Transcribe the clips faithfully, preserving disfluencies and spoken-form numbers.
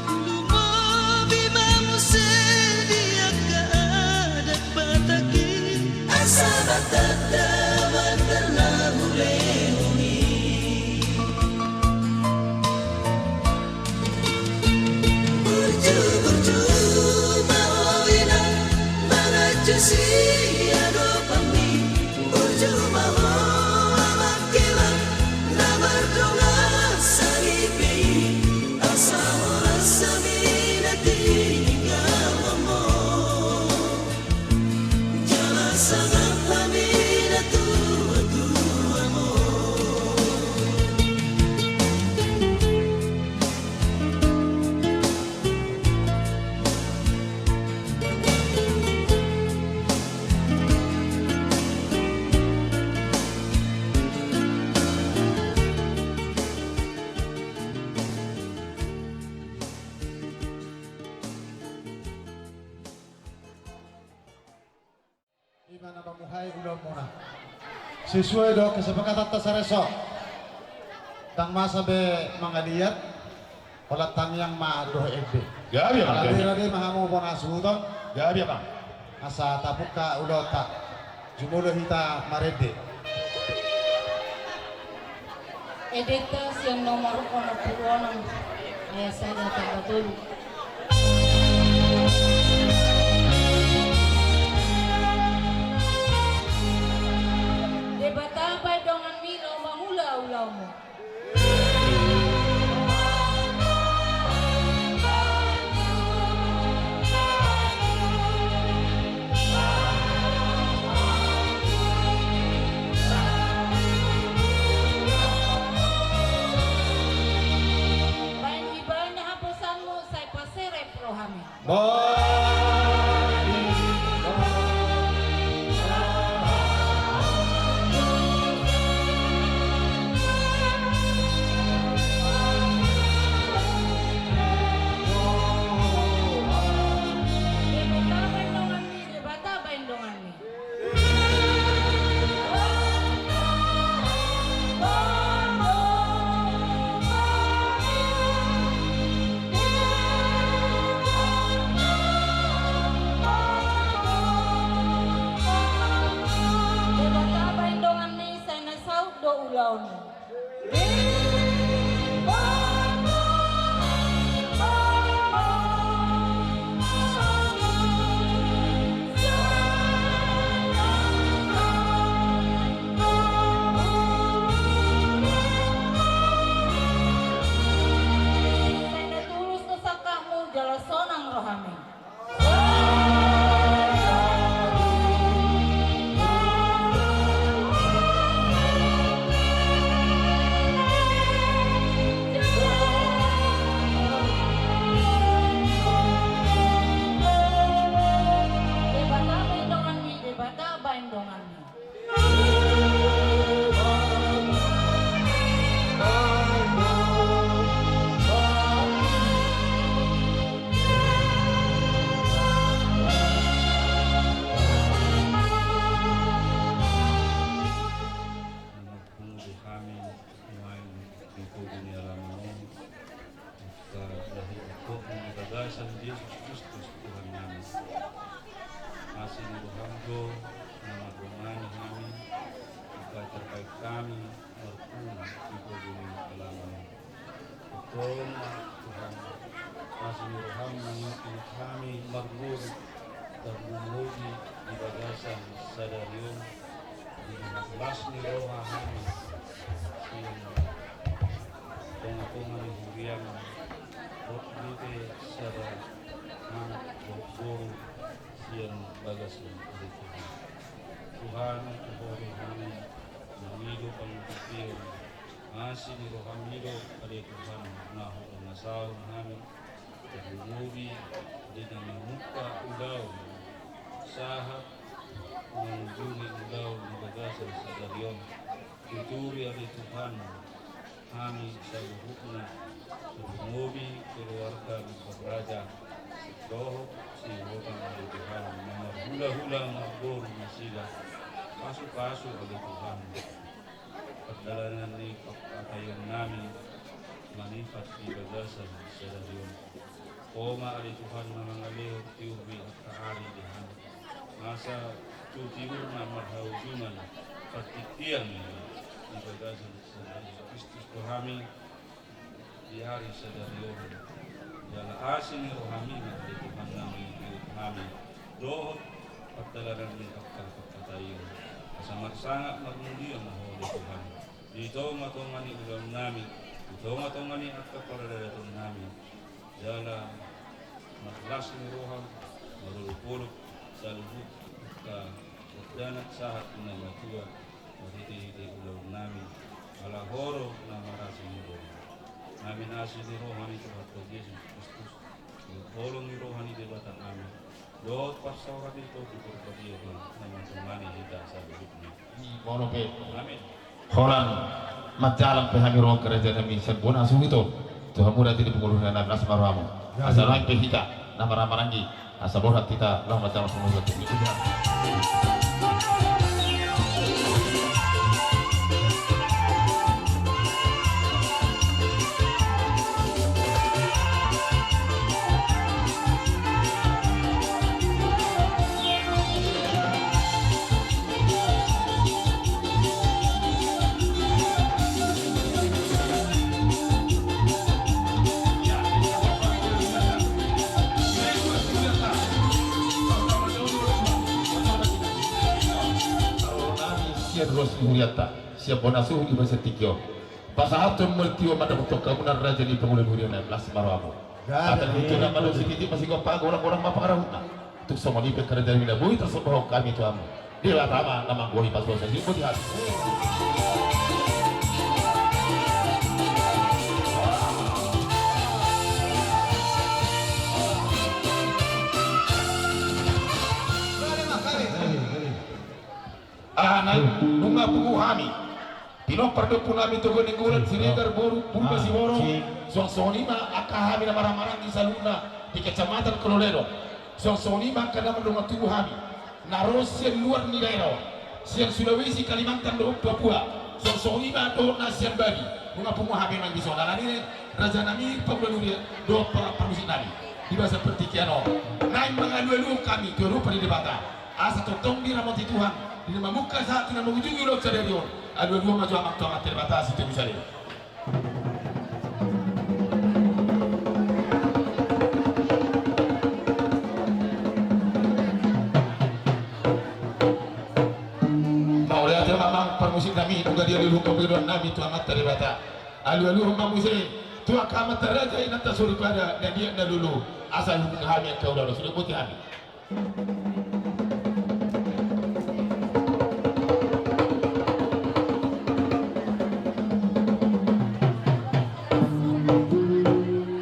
Lumobi ma muse di angka adat Batak i, asa Batak da mardalan hulehon i. Burju, burju ma ho inang, manganju sian ompang i. Burju ma ho amang hela, na mardongan saripe i, asa horas hami na tininggalhon ho. Jala sangap hami na tuatuamu. Ima na mamuhai ulaonmuna. Sesuai dohot kesepakatanta sore on. Ndang masa be mangaliat, holan tangiang ma dohot ende. Gabe, Bang, gabe. Rade-rade ma hamu bona suhuton. Gabe, Bang. Asa tabuka ulaonta. Jumolo hita marende. Endenta sian nomor onom pulu onom, ayat sada tamba tolu. Debata baen donganmi laho mangula ulaonmu. Baen ibana haposanmu, sai paserep rohami. Baen ibana. Debata baen donganmi, Debata baen donganmi. Debata baen donganmi, sai na saut do ulaonmu. Sai na tulus do sangkapmu jala sonang rohami. Debata baen donganmi, Debata baen donganmi. Pungu di hami nuaeng di pogu ni alaman on. Angka na hinaholongan di bagasan Jesus Kristus Tuhannami. Asi ni roham do na mandongani hami, angka tarbaen hami marpungu di pogu ni alaman on. Tongtong ma Tuhan, asi ni roham mangihuthon hami marngolu, tarlumobi di bagasan sadari on, di na las ni roha hami sian tongatonga ni huriam, rap dope sada anak dohot boru sian bagas ni ale Tuhan. Tuhan, tu Ho do hami mangido pangunjukion asi ni roham i do ale Tuhan na hupasahat hami, tarlumobi di na mamungka ulaon sahat mangunjungi ulaon di bagasan sadari on. Tuturi ale Tuhan hami saluhutna, tarlumobi keluarga ni Raja dohot si Roman ale Tuhan, na marhulahula marboru nasida. Pasupasu ale Tuhan. Dalanan ni pangkataionnami manimpat di bagasan sadari on. Ho ma ale Tuhan na mangalehon tiur ni angka ari di hami. Asa tu tiur na marhaujungan partingkian di bagasan sadari on. Kristus tu hami di ari sadari on. Jala asi ni rohami ma ale Tuhan na mangihut hami dohot pardalanan ni angka pangkataion. Asa marsangap marmulia ma Ho ale Tuhan di tongatonga ni ulaonnami, di tongatonga ni angka paradaratonnami. Jala marlas ni roha, marolopolop saluhut angka dakdanak sahat tu na matua, marhitehite ulaonnami, ala Ho do na marasi ni roha. Amin. Asi ni roha ni Tuhanta Jesus Kristus, holong ni roha ni Debata, amin, dohot parsaoran ni Tondi Porbadia i na mandongani hita saluhutna. Molo pe. Amin. Holan marjalang pe hami ro karejanami sian bona suhut on, tu hamu raja ni pangula huria nami, las ma rohamu. Asa nuaeng pe hita na marhahamaranggi, asa borhat hita laho marjalang pangula. Sian ruas ni hurianta, sian bona suhut di bagasan tingki on. Pasahathon ma on tu ahu mandapothon hamu na raja ni pangula ni huria nami, las ma rohamu. Asa di ujung na mandok sititi, masihol pagorang-gorang ma pangarahutna. Tung songon i pe karejanami na boi tarsombahon hami tu hamu, Debata ma na manggohi pasupasu. Boti hami. Aha nai, nunga pungu hami. Pinompar ni ompunami Toga Nainggolan, Siregar, boru, purba, siborok. Suang songon i ma angka hami na marhahamaranggi saluhutna di kecamatan Kaloledong. Suang songon i ma angka na mardongan tubu hami na ro sian luar ni daerah on, sian Sulawesi, Kalimantan dohot Papua. Suang songon i ma dohot na sian Bali. Nunga pungu hami manang dison, alani rajanami pangula ni huria dohot parmusiknami di bagasan partingkian on. Naeng mangalualuhon hami tu adopan ni Debata. Asa tongtong diramoti Tuhan di na mamungka sahat tu na mangujungi ulaon sadari on. Alualuhon ma jo amang tu Amanta Debata sitio ni sadari. Mauliate ma amang parmusiknami, nunga dialualuhon hamu dohononnami tu Amanta Debata. Alualuhon ma muse tu angka amanta raja, inanta soripada na liat na lolo, asa huhut hami angka ulaon, sude boti hami.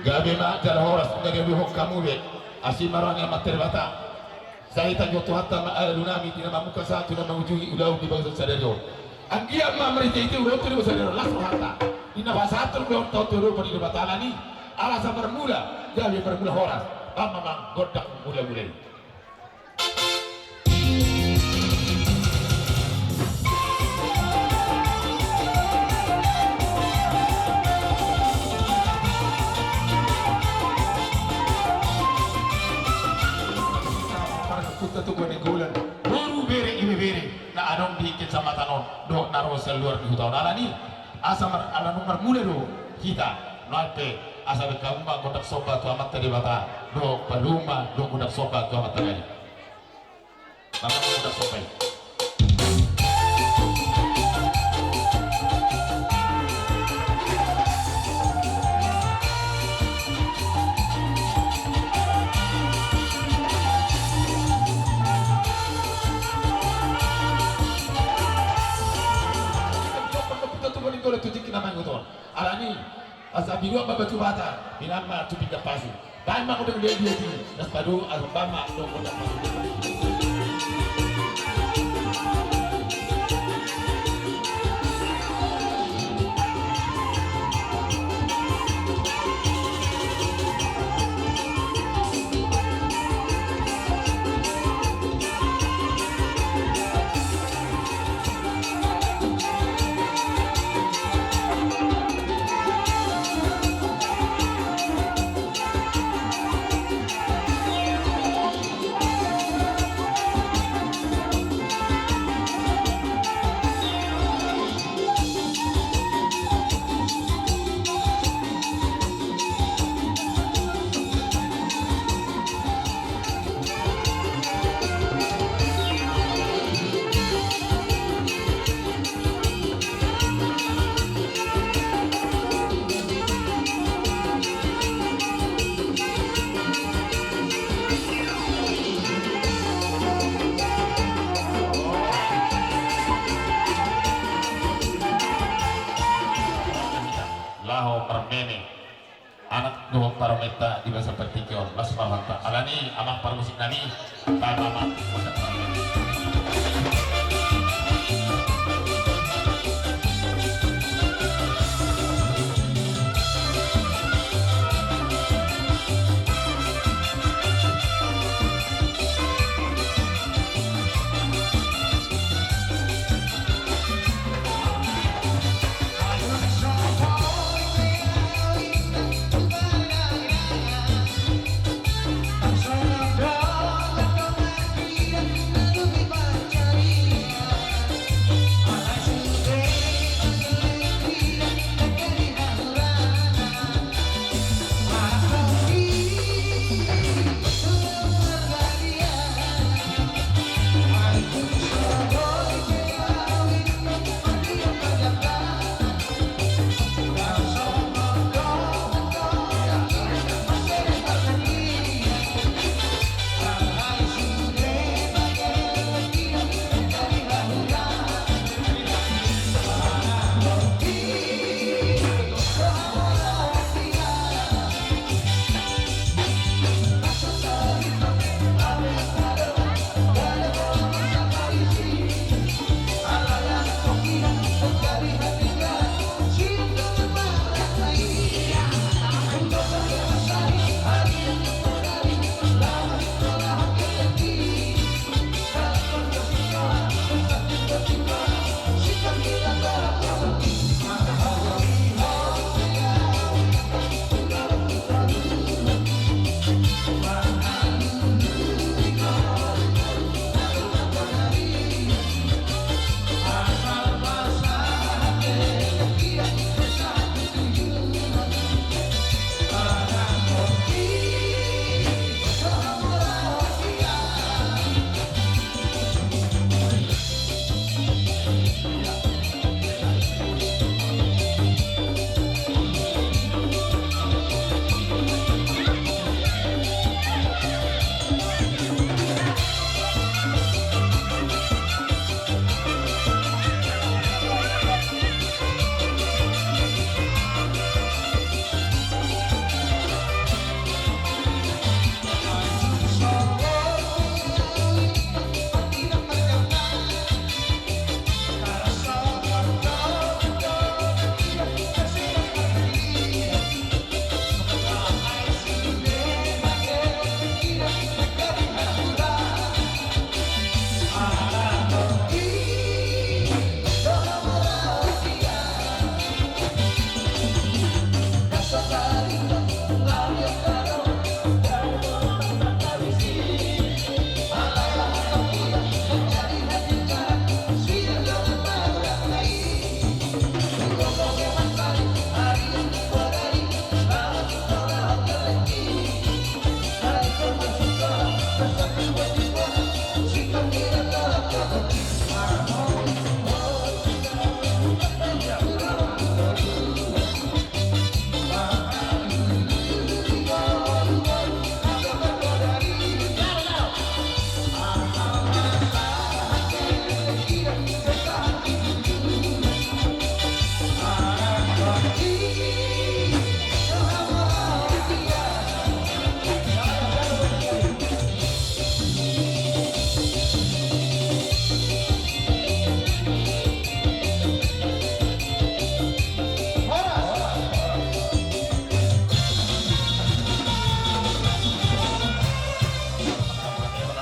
Gabe ma jala horas, nunga dialualuhon hamu be. Asi ma roha ni Amanta Debata. Sai tajo Tuhanta ma alunami di na mamungka sahat tu na mangujungi ulaon di bagasan sadari on. Anggiat ma marhitehite ulaonta di bagasan sadari on las rohanta di na pasahathon ulaonta on tu adopan ni Debata, alani ala asa marmula gabe marmula horas. Bam ma amang gondang mulamula i. Parhangkuta Toga Nainggolan, boru, bere, ibebere na adong di kecamatan on dohot na ro sian luar ni huta on, alani asa mar-, ala nunga marmula do hita. Nuaeng pe asa baen hamu ma gondang somba tu Amanta Debata dohot padomu ma dohot gondang somba tu Amanta Debata. Baen ma gondang somba i. Alani asa binuat ma batu bata, pinaan ma tu pinggan pasu. Baen ma gondang dia dia di nas padu, asa baen ma gondang gondang pasu. Aho marmeme anak dohot parumaenta di bagasan partingkian on, las ma rohanta. Alani i amang parmusik nami, tamba ma.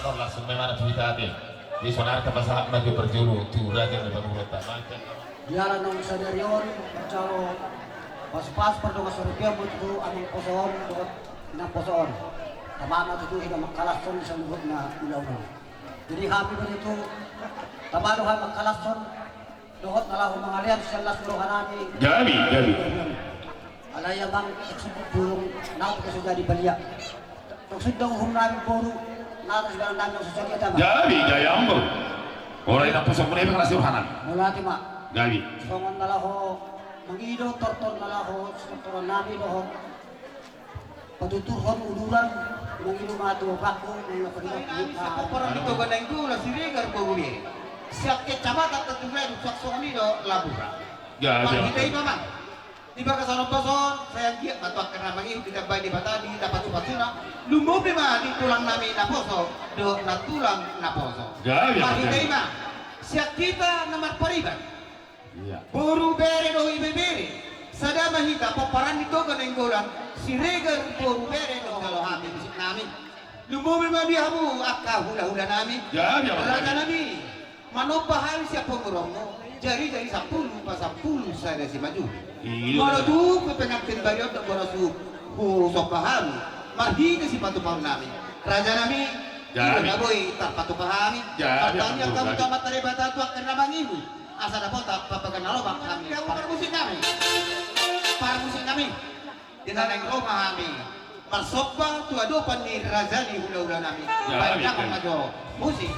Langsung memang tu hita ate. Di sana kita pasahat maju perjulu tu raja di Baburan tak macam. Biar nang sadari on, jalo pas-pas pardongan sarupiah ma tutu amang poso on dohot inang poso on. Tamba ma tutu hita mangkalashon di saluhutna ulaon on. Jadi hami ma tutu tamba do hami mangkalashon dohot na laho mangalean sian las ni roha nami. Gabe, gabe. Alai amang, burung naung pe so jadi balian. Maksud do uhum nami boru, na atas dalan nami maksud sakit ama. Gabe, gabe amang boru. Ora inang poso on, muna pe las ni roha nami. Mauliate ma. Gabe. Songon na laho mangido tortor na laho sitortoran nami dohot patuturhon uduran mangido ma tu bapakku nang na padidak. Pomparan di Toba Naeng Dua Siregar boru be. Sian kecamatan Tanjung Ladung, sian songon i do Labura. Gabe. Marhite i ma amang. Di bagasan ombas on, sai anggiat ma tu angka na mangihut ditambai Debata di hita pasu-pasuna, lumobi ma di tulang nami naposo dohot nantulang naposo. Jadi, marhite i ma, sian hita na marpariban, boru, bere dohot ibebere, sada ma hita pomparan ni Toga Nainggolan, Siregar boru, bere dohot, jalo hami musik nami. Lumobi ma di hamu angka hula-hula nami. Raja nami, manomba hami sian pamoruonmu, jari-jari sampulu pasampulu sada simanjujung. Molo tung pe pengantin baru on do, molo so husomba hami marhite sipatupaon nami, raja nami, i do na boi tarpatupa hami. Martangiang hamu tu Amanta Debata tu angka na mangihut, asa dapotan pambahenan na lomak hami. Parmusik nami, parmusik nami. Di na naeng ro ma hami marsomba tu adopan ni raja ni hula-hula nami. Baen damang ma jo musik.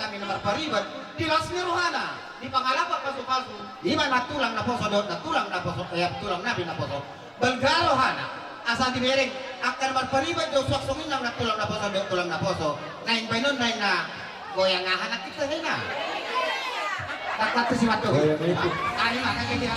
Hami na marpariban di las ni rohana, di pangalapan pasu-pasu, i ma nantulang naposo dohot nantulang naposo, eh, tulang nami naposo. Balga rohana asa dibereng angka na marpariban do suang songon i nang nantulang naposo dohot tulang naposo. Naeng baenon naeng na goyang aha nangkin sahina. Takkat tu si Matu. Goyang itu. Ari mana kira?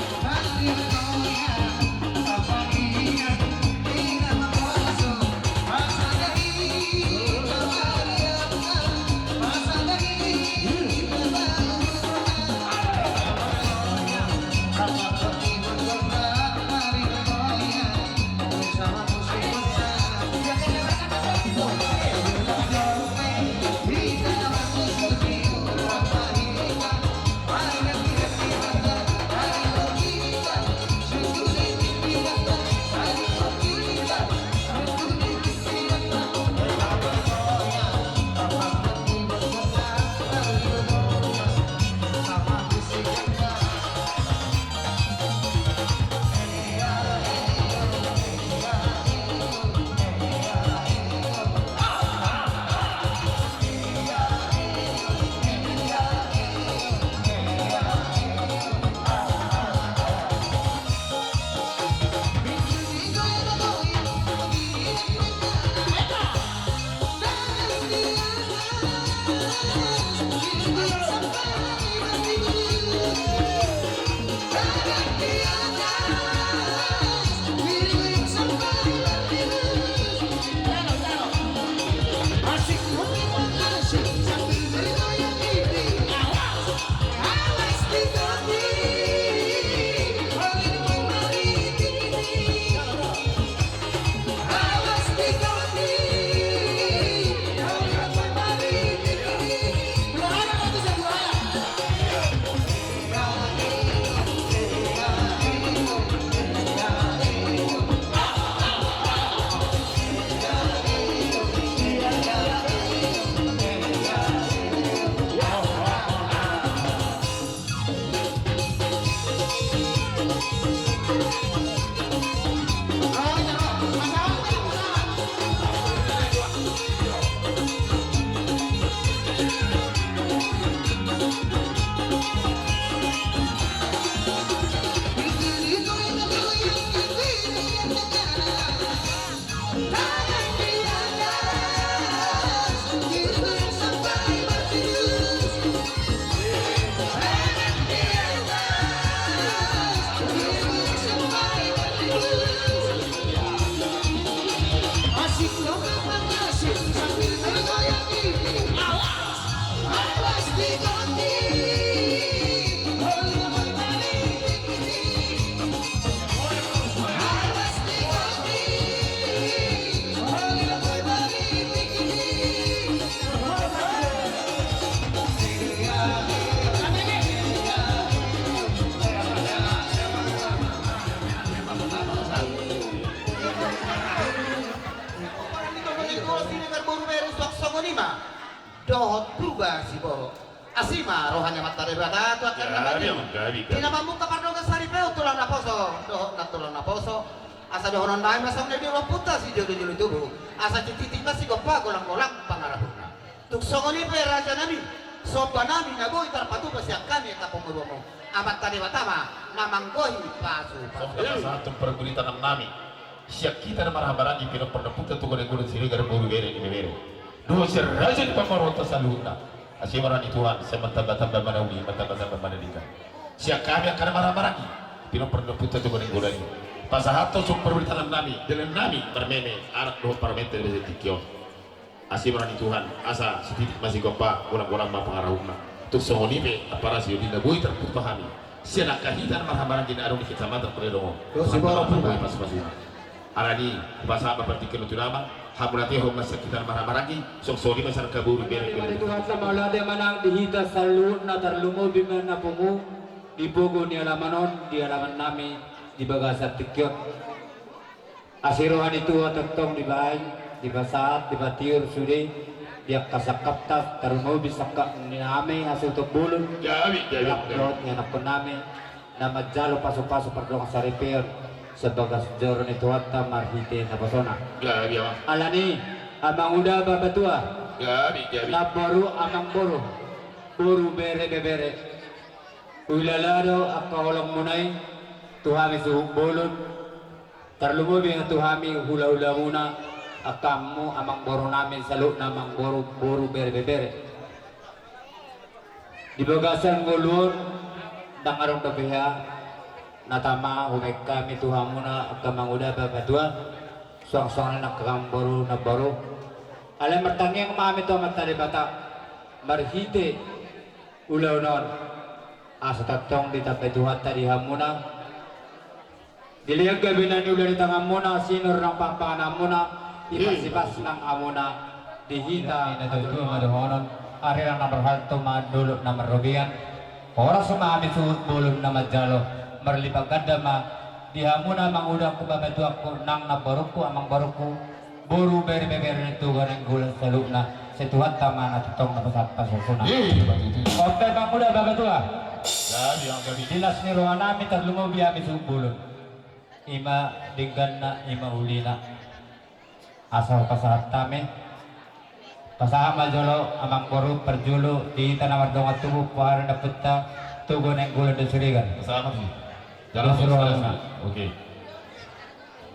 Dohot Purba Siborok. Asi ma roha ni Amanta Debata tu angka na padi. Di na mamungka pardongan saripeon tulang naposo dohot nantulang naposo. Asa dohonon nami ma songon na di ompunta sijolo-jolo tubu. Asa sititi ma sigompa golang-golang pangarahutna. Tung songon i pe raja nami, somba nami na boi tarpatupa sian hami angka pangurupion. Amanta Debata ma na manggohi pasu-pasu. Songon na pasahathon parguritan nami. Sian hita na marhahamaranggi, pinompar ni ompunta Toga Nainggolan Siregar, boru, bere, ibebere. Dohot sian raja ni pamoruonta saluhutna. Asi ma roha ni Tuhan, sai martamba-tamba ma na uli, martamba-tamba ma na denggan. Sian hami angka na marhahamaranggi, pinompar ni ompunta Toga Nainggolan i. Pasahathon songon parguritan nami, dalan nami marmeme, anak dohot parumaenta di bagasan tingki on. Asi ma roha ni Tuhan, asa sititi ma sigompa, golang-golang ma pangarahutna. Tung songon i pe, amparasi uli na boi tarpatupa hami. Sian angka hita na marhahamaranggi na adong di kecamatan Palidogon. Dohot Siborok. Pasu-pasuna. Alani, hupasahat ma partingkian on tu damang, hamu na tehon ma sian hita na marhahamaranggi, songon i ma sian angka boru, bere, ibebere. Tuhanta mauliate ma nang di hita saluhutna, tarlumobi ma na pungu di pogu ni alaman on, di alaman nami di bagasan tingki on. Asi roha ni Tuhan tongtong dibaen, dipasahat, dipatiur sude di angka sangkapta, tarlumobi sangkap ni nami hasuhuton bolon. Gabe, gabe, gabe. Dohot ni anakkon nami na manjalo pasu-pasu pardongan saripeon, sian bagas joro ni Tuhanta marhite naposona. Gabe, amang. Alani, amanguda bapatua. Gabe, gabe. Namboru amangboru. Boru bere ibebere. Huilala do angka holongmuna i tu hami suhut bolon. Tarlumobi ma tu hami hula-hulamuna, angka hamu amangboru nami saluhutna, amangboru, boru bere ibebere. Di bagasan ngolu on, ndang adong dope hea na tama hubaen hami tu hamuna angka amanguda bapatua, suang songon i nang angka amangboru namboru. Alai martangiang ma hami tu Amanta Debata, marhite ulaon on, asa tongtong ditambai Tuhanta di hamuna. Dilehon gabe na niula ni tanganmuna, sinur nang panganmuna, ipasipas nang hamuna di hita. Ninna natuatua ma dohonon, ari nang na marhalto ma dolok na marrobean. Horas ma hami suhut bolon na manjalo, marlipat ganda ma di hamuna amangudangku, bapatuangku, nang namborungku, amangborungku, boru bere ibebere ni Toga Nainggolan saluhutna, sai Tuhanta ma na tongtong na pasahat pasu-pasuna. Iya, betul. Oke, amanguda bapatua. Gabe, gabe. Di las ni roha nami tarlumobi hami suhut bolon. I ma dengganna, i ma ulina. Asa hupasahat hami. Pasahat ma jolo amangboru parjolo di hita na mardongan tubu, pomparan ni ompunta Toga Nainggolan dohot Siregar. Pasahat ma tu. Jala di las ni roha. Oke.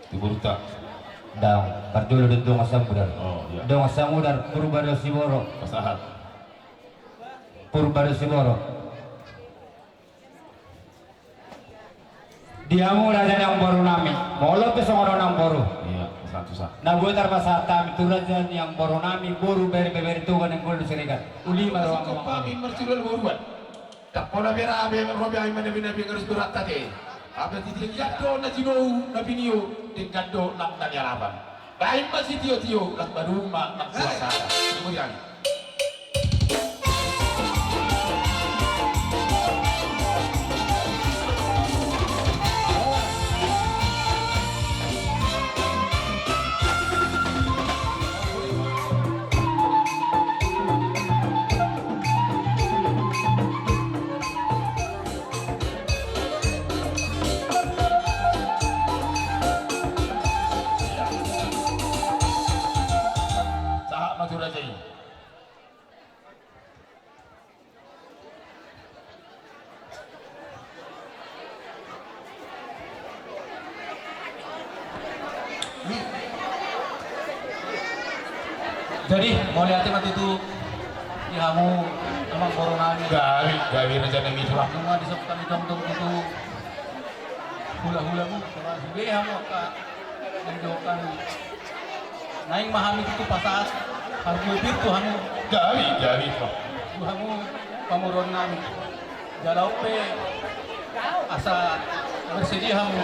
Di boruta. Ndang, parjolo do dongan samudar. Oh, iya. Dongan samudar, Purba dohot Siborok. Pasahat. Purba dohot Siborok. Di hamu raja ni amangboru nami, molo pe songon on amangboru. Iya, satu sa. Na boi tarpasahat hami tu raja ni amangboru nami, boru bere ibebere ni Toga Nainggolan dohot Siregar. Uli ma roha. Singkop hami marsiulang boruan. Ndang pola berabe, robe hami manabi-nabi, ngarus berat ate. Hape titi liat do na jinou na pinio, denggan do nang na nialapan. Baen ma sitio-tio, las madung ma nang puasa. Kemudian. Sahat ma tu raja i. Jadi, mauliate ma tutu di hamu amang boru nami. Gabe, gabe raja nami tulang. Nunga dison hami tongtong tutu hulahulamu, songon i be hamu angka na nidok hami. Naeng ma hami tutu pasahat parbue pir tu hamu. Gabe, gabe tulang. Tu hamu pamoruon nami. Jala on pe asa bersedia hamu.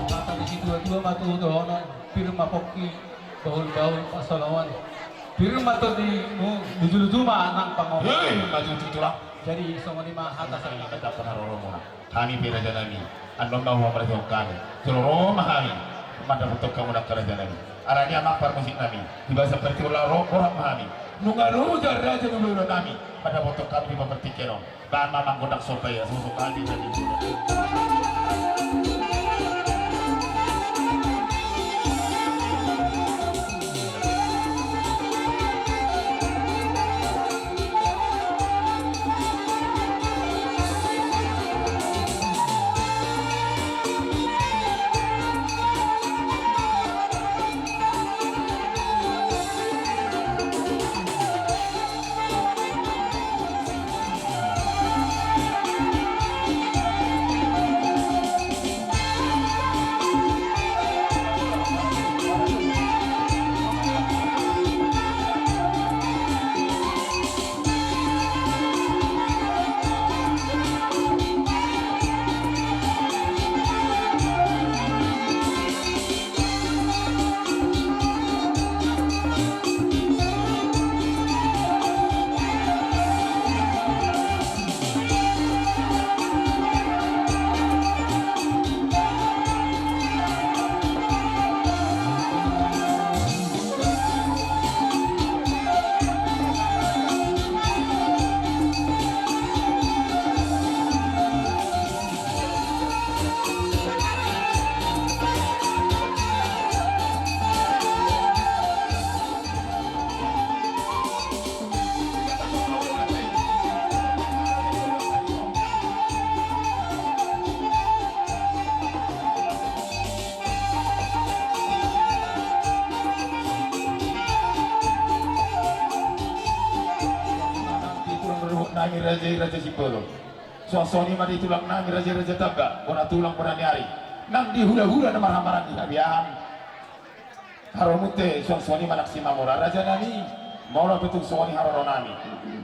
Hata ni situa-tua ma tu dohonon, pir ma pongki, bahul-bahul pansalongan. Pir ma tondimu, luju-luju ma nang pangomoan. Hei, maju tutu lah. Jadi songon i ma hata sahali. Mantap, haroro muna. Hami pe raja nami, annon ma huhamarangehon hami. Jolo ro ma hami mandapothon hamu nangkin raja nami. Alani i amang parmusik nami, di bagasan partingkian on ro, borhat ma hami. Nunga ro hujaha raja ni hulahula nami mandapothon hami di bagasan partingkian on. Bahen ma amang gondang somba i, asa husok hami raja ni hulahula. Di tulang rorobot nami raja i, Raja Simbolon. Suang songon i ma di tulang nami raja-raja tamba, bona tulang bona ni ari. Nang di hula-hula na marhaha-maranggi habiahan. Haroronmuna suang songon i ma nang simamora raja nami. Molo pe tung songon i haroro nami,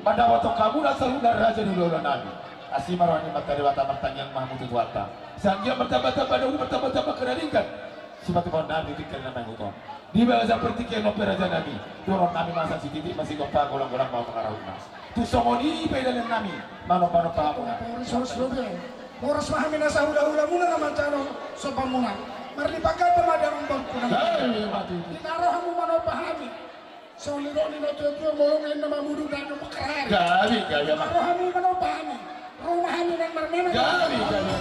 mandapothon hamu na saluhutna raja ni hula-hula nami. Asi ma roha ni Amanta Debata martangiang ma hamu tu Tuhanta. Sai anggiat martamba-tamba na uli, martamba-tamba hararinggan. Sipatupaon nami di tingki na mangihut on. Di bagasan partingkian on pe raja nami, dohonon nami ma asa sititi ma sigompa, golang-golang ma pangarahutna. Tung songon i pe dalan nami manomba-nomba hamu. Horas, horas, horas. Horas ma hami na sahula-hulamuna na manjalo somba muna. Marlipat ganda ma di amang boru nami. Gabe ma tutu. Di na ro hamu manomba hami. Songon i do ni na tuatua, molo nunga inna mamuduk na nunga karari. Gabe, gabe ma. Di na ro hamu manomba hami. Ro ma hami nang marmana. Gabe, gabe.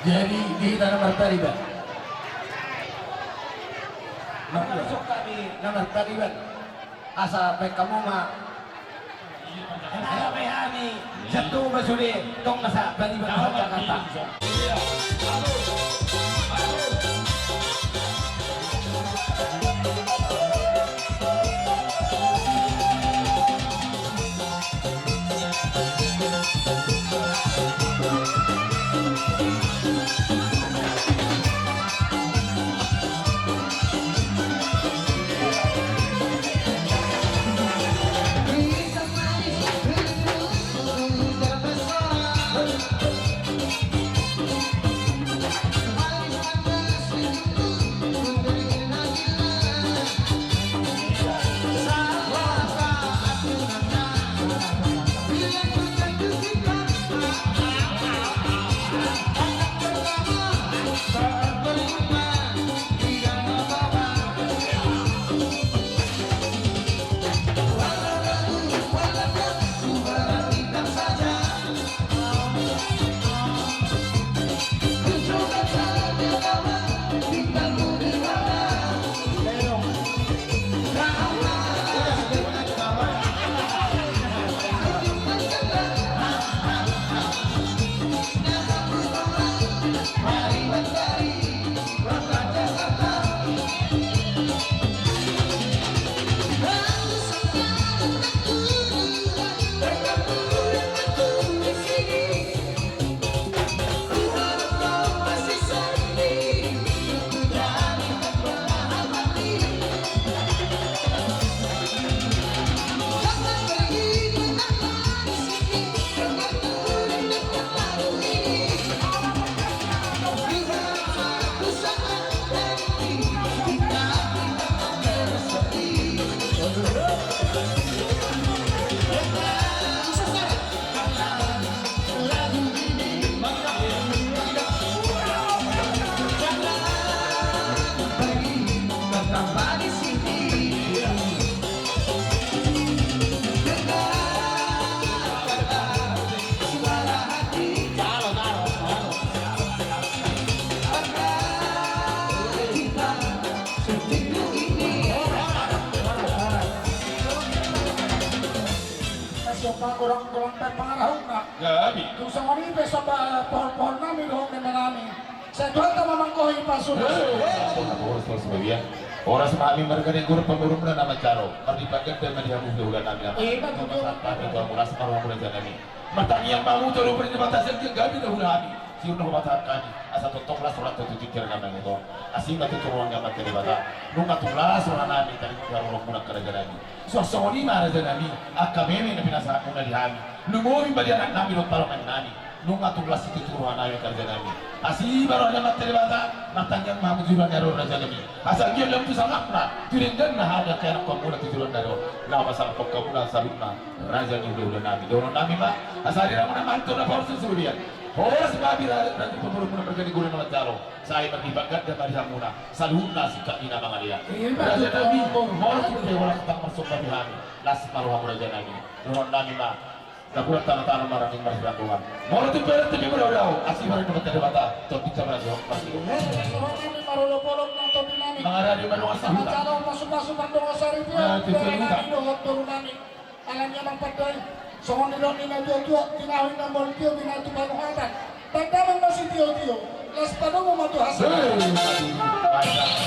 Jadi di hita na marpariban, mangusung hami na marpariban, asa baen hamu ma. Asa baen hami. Satu ma sude, tong na sa pariban Jakarta. Asa ma godang-godang pe pangarahutna. Gabe. Tung songon i pe soba pohon-pohon nami dohot eme nami. Sai Tuhanta ma manggohi pasupasu. Hei. Ampun, ampun, ampun, ampun, ya. Horas ma hami marga Nainggolan, pamoruon muna na manjalo. Marlipat ganda ma di hamu hulahula nami. Ima tutu. Martangiang ma hamu tu Debata sian gabe na hula hami. Sian na hubatahon hami, asa tongtong las rohanta tu tingki na mangihut on. Asi ma tutu roha ni Amanta Debata. Nunga tung las roha nami taringot di haroro muna angka raja nami. Suang songon i ma raja nami, angka meme na pinasahat muna di hami. Lumobi ma di anak nami dohot paloman nami. Nunga tung las situtu roha nami angka raja nami. Asi ma roha ni Amanta Debata, martangiang ma hamu tu joloan ni ari on raja nami. Asa anggiat lam tu sangapna, tu dengganna hami angka ianakkon muna tu joloan ni ari on. Laho pasahathon hamuna saluhutna raja ni hulahula nami. Dohonon nami ma, asa diramuna mantor na paurus surubian. Horas ma hami raja, raja pamoruon muna marga Nainggolan na manjalo. Sai marlipat ganda ma di hamuna saluhutna singkat ni na mangalean. Raja nami, molo tung pe holan tang marsomba di hami, las ma rohamu raja nami. Dohonon nami ma, na hurang tano-tano marangin marsiranggonggan. Molo tung pe holan tung pe mudao-dao, asi ma roha ni Amanta Debata, tondi ma raja on marsiranggonggan. Dohonon nami marolop-olop nang tondi nami. Mangarade ma dongan sahuta. Manjalo pasu-pasu pardongan saripeon, dohonon nami dohot boru nami. Alani amang pandai, songon nidok ni natuatua, tinahu inna molo tio binahen tu panuhatan. Tanda ma masitio-tio, las padomu ma tu hasa. Hei.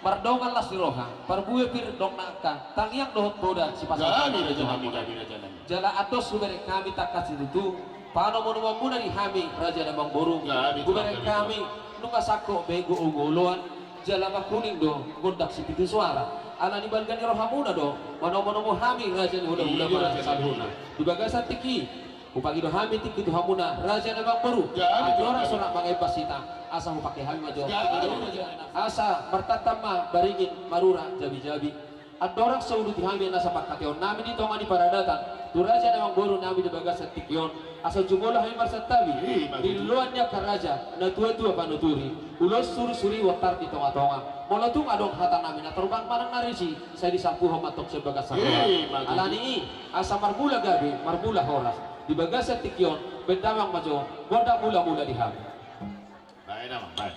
Mardongan las ni roha, parbue pir dong na angka, tangiang dohot poda, sipasahat. Gabe raja nami, gabe raja nami. Jala andos hubereng hami tangkas situtu, panomunomuonmuna di hami, raja nami amangboru. Gabe, gabe. Hubereng hami, nunga sangkop begu oloan, jala mangkuning do, gondang sipitu suara. Ala ni balga ni rohamuna do manomu-nomu hami raja ni hulahula, i do raja, saluhutna. Di bagasan tingki i, hupangido hami tingki tu hamuna raja na amangboru. Andorang so ra mangembas hita, asa hupangke hami ma jo. Asa martantan ma baringin, marura jabi-jabi. Andorang so uduti hami nasa pangkataionnami di tonga ni paradatan tu raja na amangboru nami di bagasan tingki on, asa jumolo hami marsantabi. Di loloan ni angka raja na tua-tua panuturi, ulos suri-suri bontar di tonga-tonga. Molo tung adong hatanami na torubang manang na risi, sai disampuhon ma tong sian bagasan roha. Alani i, asa marmula gabe, marmula horas di bagasan tingki on, baen damang ma jo gondang mula-mula di hami. Baen damang, baen.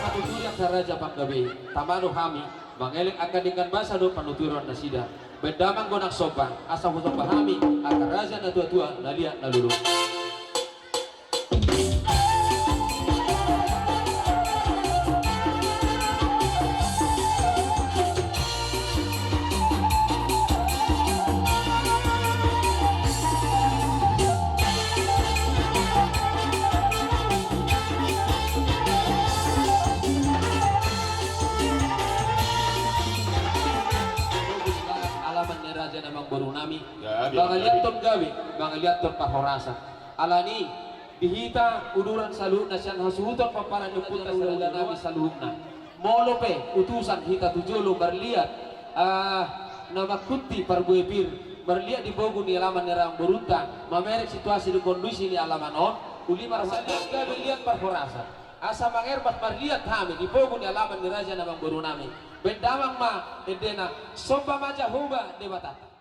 Panuturion angka raja panggabean, tama do hami, mangelek angka denggan basa do panuturon nasida. Baen damang gondang somba, asa husomba hami angka raja na tua-tua, na liat na lolo. Alaman ni raja na amangboru nami. Gabe, mangaliathon gabe, mangaliathon parhorasan. Alani i, di hita uduran saluhutna sian hasuhuton pomparan ni ompunta, saluhutna nami saluhutna. Molo pe utusan hita tu jolo marliat, ah, na mangkuti parbue pir, marliat di pogu ni alaman ni amangborunta, mamereng situasi dohot kondisi ni alaman on, uli marsantabi gabe liat parhorasan. Asa mangerbas marliat hami di pogu ni alaman ni raja na amangboru nami. Baen damang ma endena, somba ma Jahowa Debatanta.